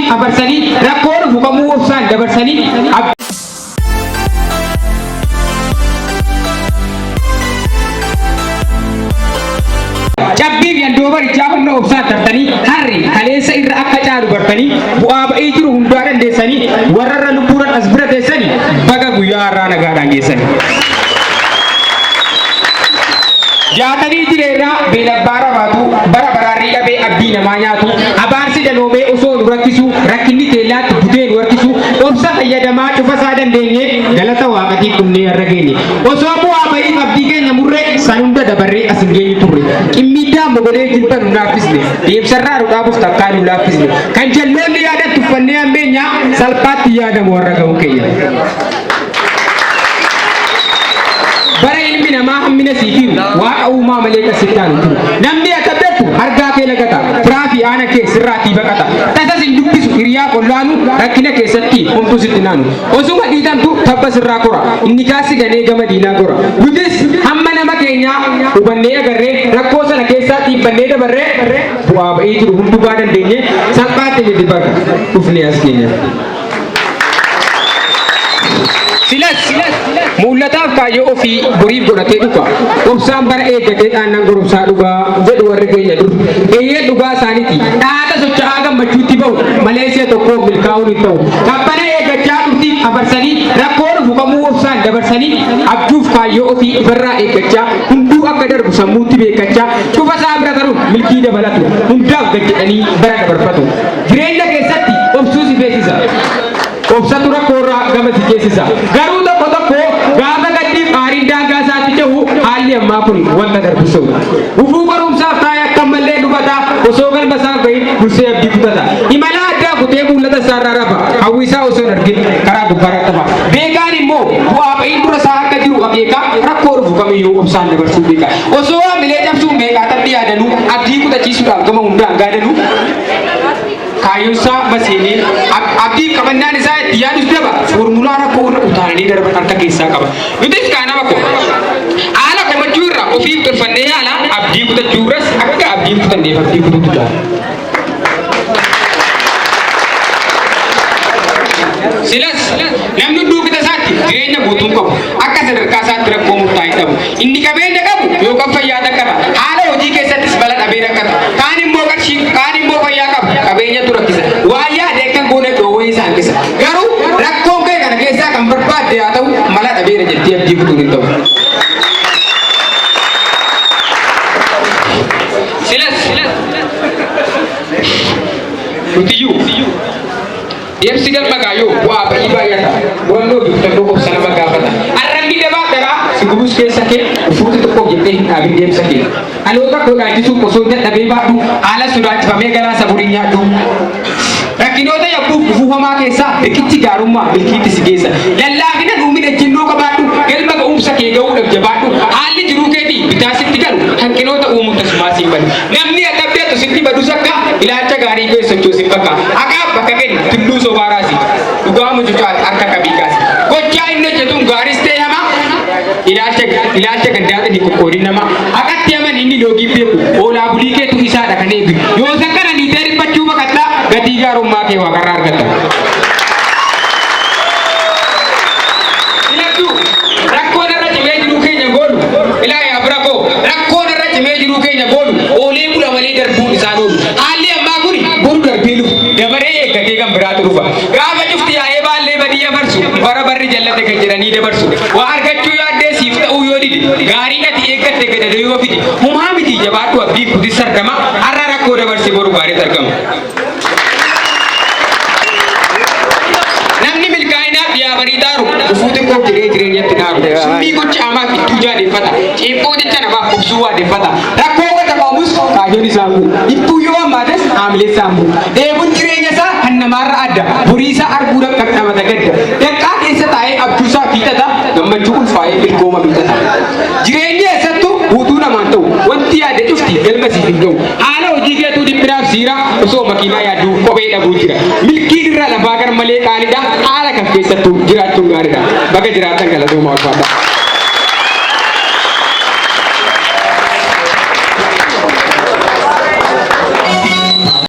turtiif afarsanii rakkoo dhufu kamuu obsaan dabarsanii Cabbii fi andoo barichaa humna obsaan tartanii harri kaleessa irra akka caalu bartanii bu'aa ba'ii jiru hundaa dandeessanii warra irra lubbuudhaan as bira teessanii baga guyyaa har'aa nagaadhaan geessanii. Jaatanii jireerraa beelabbaara baatu bara baraarrii dhabee abdii namaa nyaatu abaarsi danoomee osoo nu rakkisu rakkinni teellaatti butee nu harkisu obsa fayyadamaa cufa isaa dandeenye galata waaqatiin dhumnee har'a geenye. Osoo bu'aa ba'iif abdii keenya murree san hunda dabarree as hin geenyu turre. Qimmiiddaa mogolee jilba nu naaffisne. Deemsarraa nu dhaabuuf takkaa nu laaffisne. Kan jalloonni yaadan tuffannee hammeenya salphaatti yaadamu har'a ga'uu keenya. Bara ilmi namaa hammina siif hiru waaqa uumaa malee kan sitti aanu jiru. Namni akka beektu argaa kee lagata firaa fi aana kee sirraatii baqata. Tasas hin dubbisu hiriyaa qollaanu rakkina keessatti homtuu sitti naanu. Osuma dhiitamtu tabba sirraa kora inni kaassi ganee gama diinaa gora. Nutis hamma nama keenyaa hubannee agarree rakkoo sana keessaa dhiibbannee dabarree bu'aa ba'ii jiru hundumaa dandeenye salphaatti miti baga dhufnee as keenya. Silas mul'ataaf kaayyoo ofii boriif godhatee dhufa. Obsaan bara eeggatee aannan goromsaa dhugaa jedhu warri keenya dur. Eeyyeen dhugaa isaaniiti. Dhaata socho'aa gammachuutti bahu malee si'a tokkoof milkaa'uun hin ta'u. Qabbana eeggachaa turtiif afarsanii rakkoo dhufu kamuu obsaan dabarsanii abjuuf kaayyoo ofii ifarraa eeggachaa hunduu akka darbu sammuutti beekkachaa cufa isaa bira taruun milkii dabalatu hundaaf gad jedhanii bara dabarfatu. Jireenya keessatti obsuu si feesisa. Obsatu rakkoo irraa gama si ceesisa. Garuu tokko tokko gaafa gaddiif aariin daangaa isaatti cehu haalli ammaa kun wanta darbu se'u. Gufuu qorumsaaf taa'e akka mallee dhufata osoo galma isaa gahin dursee abdii kutata. Imala addaa kutee mul'ata isaarraa rafa hawwisaa osoo hin argin karaa gubbaarra tafa. Beekaan immoo bu'aa ba'iin dura isaa akka jiru akeeka rakkoo dhufu kamiyyuu obsaan dabarsuu beeka. Osoo hamilee cabsuun meeqaatamni yaadanuu abdii kutachiisuudhaaf gama hundaan gaadanuu kaayyoonsaa maseenee abdii qabannaan isaa itti yaadus daba foormulaa rakkoo irra utaalanii darban harka keessaa qaba. Nutis kaa nama koo haala komachuu irra ofiif tolfannee haala abdii kutachuu irras akka abdii kutanneef abdii kutuutu jira. Silas namni hunduu qixa isaatti jireenya guutuu qabu akka sadarkaa isaatti rakkoo murtaa'e dhabu. Inni qabeenya qabu yookaan fayyaa rakkata. Haala hojii keessattis bala dhabee rakkata. Kaan immoo qarshii kaan immoo fayyaa qabu qabeenyatu rakkisa. Waan yaade akka hin goone dhoowwee isa hanqisa. Garuu rakkoon kee kana keessaa kan barbaadde haa ta'u mala dhabeera jettee abdii kutuun hin ta'u. Silas nutiyyuu Deemsi galma kaayyoo bu'aa ba'ii baay'ata. Murannoo fi kutannoo obsa nama gaafata. Arrabni dabaa garaa si gubus keessa kee ufuuti tokkoof jettee hin dhaabin deemsa kee. Dhaloota koo dhaalchisuuf osoo dadhabee baadhu haala sodaachifamee garaa saburii nyaadhu. Rakkinoota yabbuuf gufuu hamaa keessaa riqichi gaarummaa milkiitti si geessa. Lallaafina dhuumin ejjennoo qabaadhu galma ga'umsa kee ga'uudhaaf jabaadhu. Haalli jiruu keetii bitaa sitti galu hanqinoota uumuun tasumaa siin badu. Namni ati abdattu sitti badus akka ilaalcha gaarii kee sochoosin bakka. Haqaaf bakka kenni tulluu sobaa raasi. Dhugaa mucucaat harka qabii kaasi. Gochaa inni hojjetuun gaaris ta'e hamaa ilaalcha ilaalcha gandaatiin hin qoqqoodin nama. Haqatti amani inni loogii beeku oolaa bulii keetu isaadha kan eegu. Yoo isa kana niitee dhiphachuu baqatta gatii gaarummaa kee waaqarraa argatta. Filadhu rakkoon irra cimee jiruu keenya goolu ilaa yaa bira koo rakkoon irra cimee jiruu keenya goolu oolee bula malee darbuun isaan oolu haalli ammaa kun boru darbee lufu dabaree eeggatee kan biraatu dhufa gaafa cufti yaa'ee baallee badii afarsu bara barri jallate kan jedhanii dabarsu waa argachuu yaaddee siif ta'uu yoo dide gaarii ati eeggatte gadadoo yoo fide humaa miti jabaadhu abdii kutis argama har'a rakkoo dabarsi boru gaariitu argama. Namni milkaa'inaaf dhiyaa barii xaaru gufuu xiqqoof jedhee jireenyatti naaru. Summii gocha hamaaf ittuu jaaleffata. Ceephoo jecha namaaf obsuu waadeffata. Rakkoo wata qoomus kaayyoon isaa bu'u. Ittuu yoo hammaates haamilee isaa bu'u. Dheebuun jireenya isaa kan namaarra adda. Borii isaa arguudhaaf dhandhamata gadda. Danqaa keessa taa'ee abjuu isaa fiixata. Gammachuu ulfaa'ee milkooma miixata. Jireenyi eessattuu guutuu namaan ta'u. Wanti yaadde cufti galma siif hin ga'u. Haala hojii keetuu dhiphinaaf siira osoo makiinaa yaadduu kophee dhabuu jira. Milkiin irra lafaa gar malee qaalidha. Haala kan keessattuu jiraachuun gaariidha. Baga jiraattan galatooma ulfaadha.